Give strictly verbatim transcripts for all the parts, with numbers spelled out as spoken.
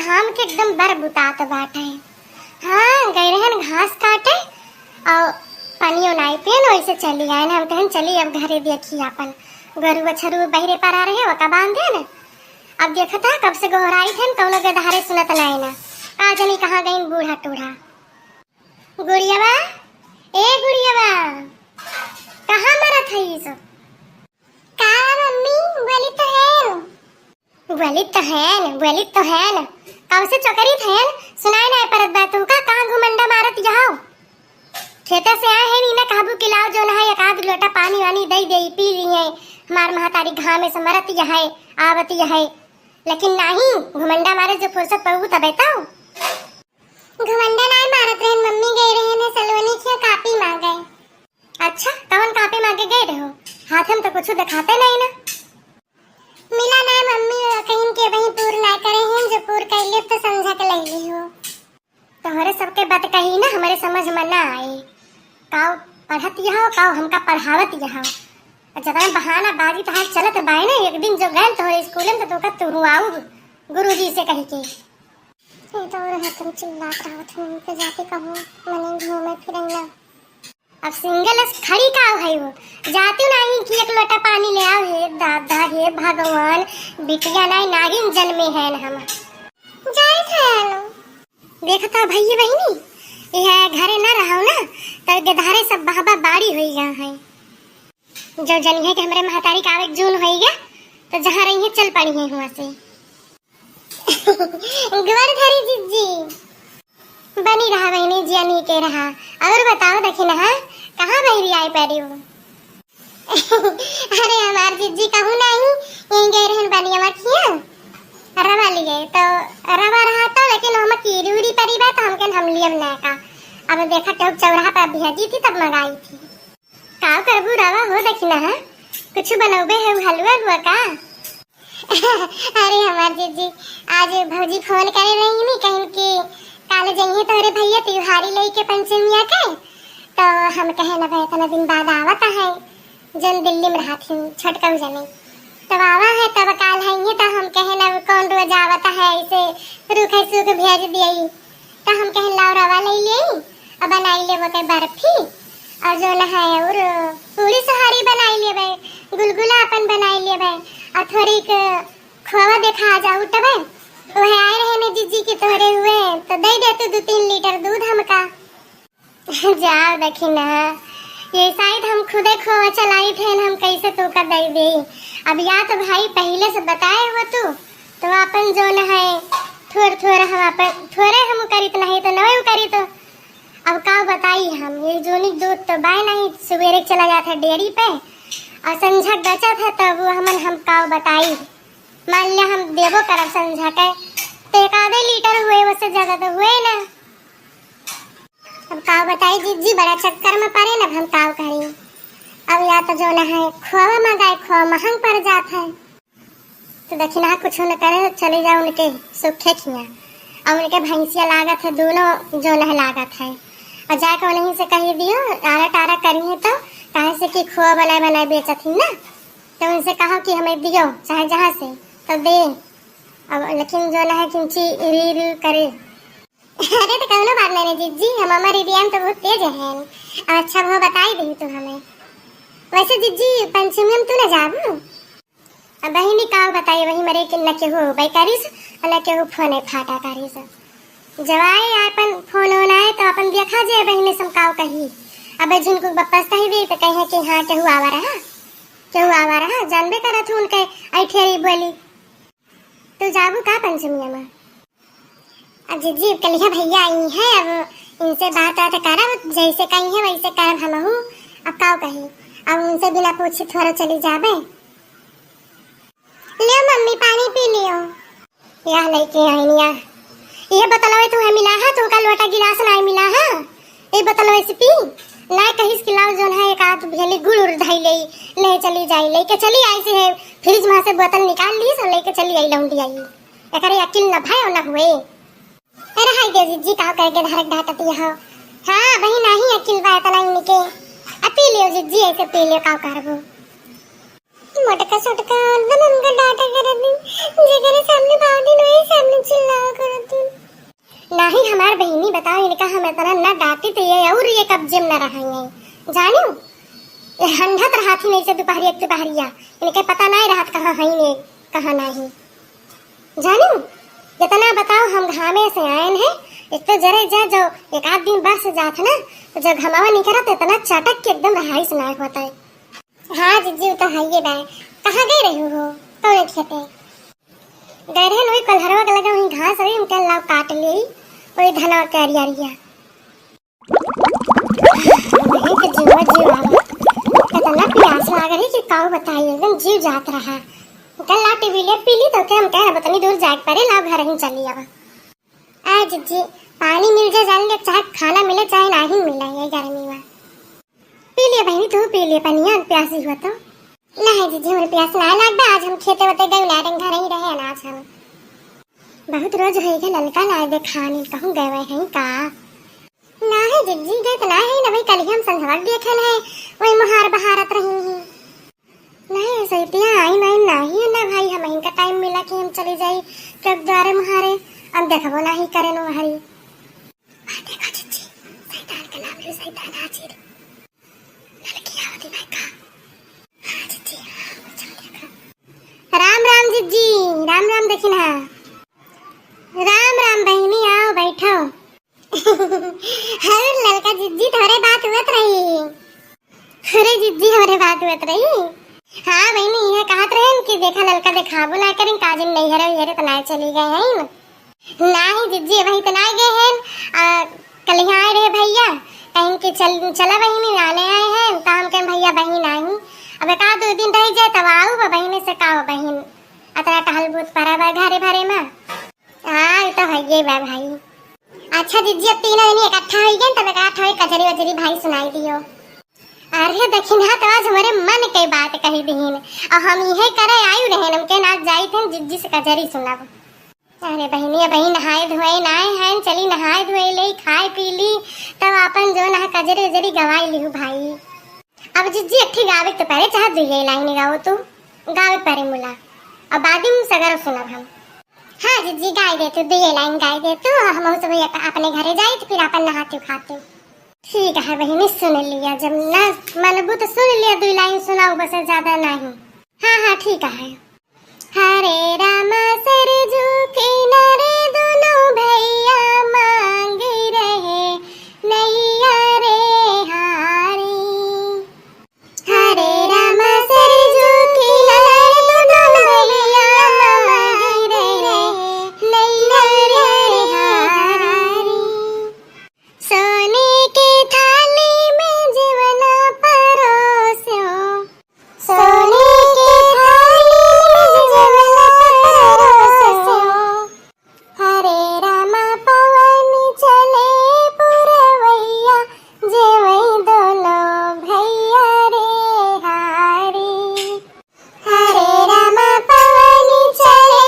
घाम के एकदम बर बुतात बाटे। हाँ, गए रहन घास काटे और पानियो नाई पेन, वैसे चली आए। हम कहन चली अब घरे देखी आपन गरु बछरू बहिरे परा रहे, ओका बांध देन। अब देखत है कब से गोहराई थेन, कौनो गदहारे सुनत नाई ना। का जानी कहाँ गईन बूढ़ा टूढ़ा। गुड़ियावा, ए गुड़ियावा, कहाँ मरत है ई सब? का मम्मी, बोली तो है। बोली तो है न, बोली तो है न। कब से चोकरी थे न, सुनाई नाई परत बा तुमका, कहाँ घुमंडा मारत यहाँ? खेते से आए हैं, नीना कहबू कि लाओ जो नहाए, एक आध लोटा पानी वानी दे दे, पी ली है। हमार महतारी घामे से मरत यहाँ, आवत यहाँ। लेकिन नहीं, घुमंडा मारे जो फुर्सत पबू तबे तो। घुमंडा नाई मारत रहन मम्मी, गए रहन सलोनी के कापी मांगे। अच्छा, कौन कापी मांगे गए रहो? हाथ में तो कुछ दिखाते नहीं ना। मिला नाई मम्मी, कहीं के वहीं पूर ना करे हैं, जो पूर कैले तो समझा के ले ली हो। तोहरे सबके बात कही ना, हमारे समझ में ना आए। काऊ पढ़त यहाँ, काऊ हमका पढ़ावत यहाँ। जतना बहाना बाजी तहार चलत बाय ना, एक दिन जो गए तोहरे स्कूल में तो तोका तुरुआऊ गुरुजी से कही के। ये तो रहे तुम चिल्लात रहत हो, उनके जाके कहो, मने घूमे फिरे ना। अब सिंगल अस खड़ी का है वो, जाती नहीं कि एक लोटा पानी ले आओ। हे दादा, हे भगवान, बिटिया नहीं नागिन जन्मे हैं हम। जाए थे आलो। देखता भैया बहिनी, यह घरे ना रहो ना, तो गधारे सब बहबा बाड़ी होई गया है। जो जनिए कि हमरे महतारी का आवे के जून होई गया, तो जहाँ रही है चल पड़ी है हुआ से। गोड़ धरी जिज्जी। बनी रहा बहिनी, जिया नीके रहा। और बताओ दखिनहा, कहाँ बहिरी आई पड़ी हो? अरे हमार जिज्जी कहू नहीं, यहीं गए रहन बनिया मखिया, रवा लिए तो रवा रहा तो, लेकिन हम कीरी उरी पड़ी बा तो हमके हम लियम ना का। अब देखा केहू चौराहा पर भेजी थी तब मंगाई थी। का करबू रवा हो दखिनहा, कुछ बनौबे है हलवा हुआ का? अरे हमार जिज्जी, आज भौजी फोन करे रही नी, कहिन कि काल जइहे तोहरे भैया तिहारी लेके पंचमिया के, तो हम कहे न भाई इतना दिन बाद आवत है, जन दिल्ली में रहत ही छोटकऊ जने, तब आवा है तब काल है ये, तो हम कहे न कौन रोज आवत है ऐसे रूखे सूख भेज दिए। तो हम कहे लाओ रवा ले लिए, अब बनाई लेबे के बर्फी, और जो न है और पूरी सोहारी बनाई लेबे, गुलगुला अपन बनाई लेबे, और थोड़ी क खोवा देखा जाऊ तबे। वह आए रहे ने जिज्जी के तोहरे हुए, तो दे दे तू दो तीन लीटर दूध हमका। जाओ दखिनहा, ये शायद हम खुदे खोवा चलाई थे, हम कैसे तू का दे दे। अब या तो भाई पहले से बताए हो तू, तो अपन जो न है थोड़ थोड़ हम अपन थोड़े हम करित नहीं तो नवे करित। अब का बताई हम, ये जोनी दूध तो बाय नहीं, सुबेरे चला जात है डेयरी पे और संझा बचत है, तो वो हमन हम का बताई। मान लिया हम देबो करब संझा के, तो एक आधे लीटर हुए, उससे ज्यादा तो हुए ना। अब का बताई जिज्जी, बड़ा चक्कर में पड़े ना, अब हम का करी। अब या तो जो ना है खोवा मंगाए, खोवा महंग पड़ जात है। तो दखिनहा कुछ न करे, चली जाओ उनके सूखे खिया। और उनके भैंसिया लागत है, दोनों जो नह लागत है। और जाके उन्हीं से कही दियो, आरा टारा करी है तो, काहे से कि खोआ बनाए बनाए बेचत ही ना। तो उनसे कहो कि हमें दियो, चाहे जहाँ से, तो दे। अब लेकिन जो ना है कि ऊँची री री करे। अरे तो कौनो बात नहीं रे जिज्जी, हम हमारे री री तो बहुत तेज है। अब अच्छा वो बताई दी तू हमें। वैसे जिज्जी, पंचमी में तू ना जाबू? अब बहिनी का बताई, वही मरे कि न केहू अउबे करिस, और न केहू फोने फाटा करिस। जब आए अपन फोन होन आए तो अपन देखा जे बहिनी सम काव कही। अब झुनको बप्पस कही भी तो कहे कि हाँ केहू आवा रहा, केहू आवा रहा, जानबे करत हूँ उनके ऐठेरी बोली। तू जाबू का पंचमिया में? अब जिज्जी, कलिया भैया आई हैं, अब इनसे बात बात करब, जैसे कही है वैसे करब हमहू। अब काव कही, अब उनसे बिना पूछे थोड़ा चली जाबे। लियो मम्मी, पानी पी लियो। यह लेके आइनिया, ये बतलवे तुम्हें मिला है, तुमका लोटा गिलास ना मिला है, ये बतलवे से पी। ना कहिस कि लाओ जोन है एक आध भेली गुड़ उड़ धई ले, ले चली जाई, लेके चली आई से है, फ्रिज में से बोतल निकाल ली, सब लेके चली आई लौंडी आई। एकरे अकिल न भय न हुए। अरे हाय दे जिज्जी, का करके धारक डांटती हो? हाँ, वही नाही अकिल बा इतना इनके। आ पी लियो जिज्जी, ऐसे पी लियो, का करबो? मोटका सोटका एकदम हमका डांटा करत दिन, जेकरे सामने बावटी नहीं, सामने चिल्लाओ करत। बताओ, इनका हम इतना ना डांटी तो ये और ये कब्जे में न रहेंगे, जानियो? ये हंढत रहत ही नहीं से दुपहरिया, दुपहरिया। इनके पता नहीं रहत कहाँ है ने, कहाँ नहीं। जानियो, जितना बताओ हम घामे से आएन है, एक तो जरे जा जो एक आध दिन बरस जात है ना, तो जो घमावा निकरत इतना चटक के एकदम रहाइस ना होता है। हाँ जिज्जी, वो तो है ये बा। कहाँ गए रही हो? कौन खेते? गए रहे वही कलहरवा के लगे, वही घास रही, हम कहे लाओ काट ली, वही धनवा के अरिया अरिया। वही के जीवा जीव आवा। इतना प्यास लाग रही कि काऊ बताई, एकदम जीव जात रहा। कल लाओ टिबिलिया पी ली तो के हम कहे अब इतनी दूर जाए के पड़े, लाओ घर ही चली आवा। आ जिज्जी, पानी मिल जाए जान ले, चाहे खाना मिले चाहे नाही मिले ये गर्मी में। पी लिया बहिनी, तू पी लिया पनिया, प्यासी हुआ तो। नहीं जिज्जी, हमरे प्यास ना लाग बा, आज हम खेते वते गए ना, घर ही रहे आज हम। बहुत रोज होई गए ललका ना देखानी, कहूँ गए हैं का? ना है जिज्जी, गए तो ना है ना भाई, कल ही हम संझवा देखे है, वही मुहार बहारत रही है। नहीं सैतिया, आई नहीं, नहीं है ना भाई, हम इनका टाइम मिला कि हम चली जाई चौक द्वारे मुहारे, हम देखबो नहीं करे नो हरी। आ देखो जिज्जी, शैतान के नाम रे, शैतान हाजिर। लड़की आवत ही भाई का? हाँ जिज्जी, हाँ, चल देखो। राम राम जिज्जी, राम राम देखी ना। राम राम बहिनी, आओ बैठो। अरे ललका जिज्जी, तोहरे बात हुअत रही। अरे जिज्जी, हमरे बात हुअत रही। हाँ बहिनी, ये कहत रहन कि देखा ललका देखाबो ना करें, काजिन नैहरे उहरे तो ना चली गए हैं। नाही जिज्जी, वही तो ना गए हैं। आ, कल यहाँ आए रहे भैया, कहें कि चल, चला बहिनी, आने आए हैं। तो हम कहें भैया बहिन आई, अब एक आध दो दिन रह जाए तब आऊ बा बहिनी से, का हो बहिन, अतरा टहल बूत परा बा घरे भरे में। हाँ, ये तो है ये बा भाई। अच्छा जिज्जी, अब तीनों जनी इकट्ठा हो गए, तब इकट्ठा हो कजरी वजरी भाई सुनाई दियो। अरे दखिन्हा तो आज हमरे मन के बात कही दीन, और हम इहे करे आयु रहे, हम के ना जाई थे जिज्जी से कजरी सुनब। अरे बहिनी, अब ही नहाए धोए नाए हैं, चली नहाए धोए ले, खाए पी ली, तब अपन जो ना कजरी उजरी गवाई लिहू भाई। अब जिज्जी, एक ठे गावे के तो परे, चाहे दुइये लाइन गाओ तू, गावे के परे मुला, अब बाद में सगरो सुनब हम। हाँ जिज्जी, गाय दे तू, दुइये लाइन गाय दे तू, हम सब अप-, अपने घरे जाई तो फिर अपन नहाते खाते। ठीक है बहिनी, सुन लिया, जब ना मनबू तो सुन लिया, दुई लाइन सुनाऊ बस, ज्यादा नहीं। हाँ हाँ ठीक है। हरे राम सरजू किनारे दोनों भैया मांग रहे नैया रे हारी। हरे राम सरजू किनारे दोनों भैया मांग रहे नैया रे हारी। सोने के थाली में जेवना परोस्यो। सोने के थाली में जेवना परोस्यो। हरे रामा पवन चले पुरवैया, जेवै दोनों भैया रे हारी। हरे रामा पवन चले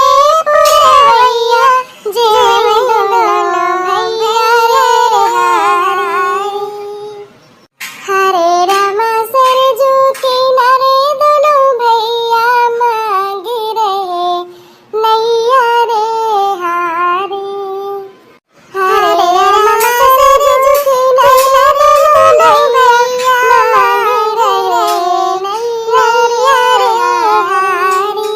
पुरवैया, जेवै दोनों भैया रे हारी। हरे रामा सरजू किनारे दोनों भैया मांग रहे नैया रे हारी। हरे रामा सरजू किनारे दोनों भैया मांग रहे नैया रे हारी।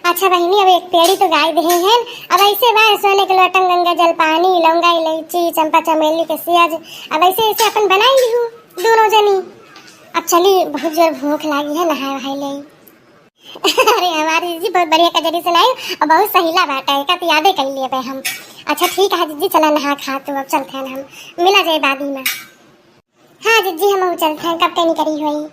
अच्छा बहिनी, अब एक पेड़ी तो गाय देहे हैं, अब ऐसे बा सोने के लोटन गंगा जल पानी, लौंगा इलायची, चंपा चमेली के सियाज, अब ऐसे ऐसे अपन बनाई लिहू दोनों जनी। अब चली, बहुत जोर भूख लागी है, नहाए वहाए ले। अरे हमारी जी, बहुत बढ़िया कजरी सुनाई और बहुत सहीला बात है, का तो यादे कर लिए बे हम। अच्छा ठीक है जिज्जी, चला नहा खा तू, अब चलते हैं हम, मिला जाए दादी माँ। हाँ जिज्जी, हम चलते हैं, कब के निकली हुई।